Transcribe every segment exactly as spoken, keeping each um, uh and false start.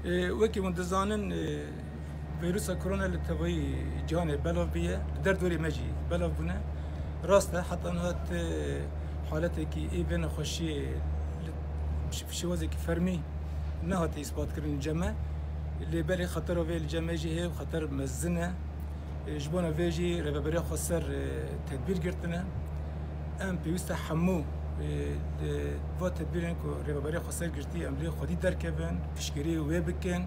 E, wekî hûn dizanin, e, vîrusa korona li tevayî cîhanê belav bûye, li derdorê me jî belav bûne. Rast e, heta niha ti haletekî ê vê nexweşiyê li şi-, şêwazekî fermî nehate îsbatkirin li cem me. Lê belê xetera vê li cem me jî heye û xeter mezin e. E, ji bona vê jî Rêveberiya Xweser, e, tedbîr girtine. Em pêwîst e hemû, e, li va tedbîrên ku Rêveberiya Xweser girtî, em lê xwedî derkevin, piştgirî wê bikin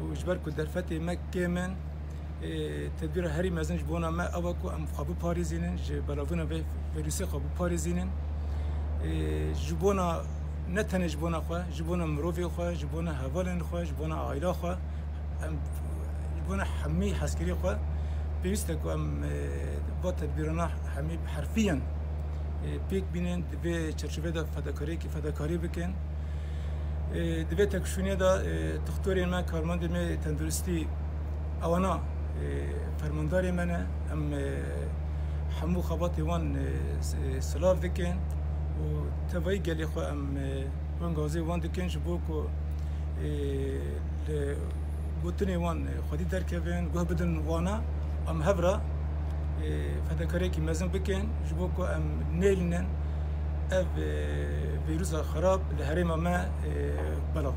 û ji ber ku derfetê me kêm in, e, tedbîra herî mezin ji bona me ew e ku em xwe biparêzînin, ji belavbûna vê vîrusê xwe biparêzînin. E, ji bona, ne tenê ji bona xwe, ji bona mirovê xwe, ji bona hevalên xwe, ji bona aîla xwe, em ji bona hemî hezkirî xwe pêwîst e ku em, e, va tedbîrana hemî herfiyen, e, pêk bînin, di vê çerçovê de fedakariyekî fedakarî bikin. E, di vê têkoşînê de, e, dixtorên me, karmendên me tenduristî, ewana, e, fermandarê me ne. Em, e, hemû xebatê wan, e, s-, e, silav dikin û tevayî gelê xwe em, e, wengazê wan dikin, ji bo ku, e, li gotinê wan, e, xwedî derkevin, guh bidin wana, em hev re, e, fedakariyekî mezin bikin, ji bo ku em nêlînin ev, e, vîrusa xerab li herêma me, e, belav.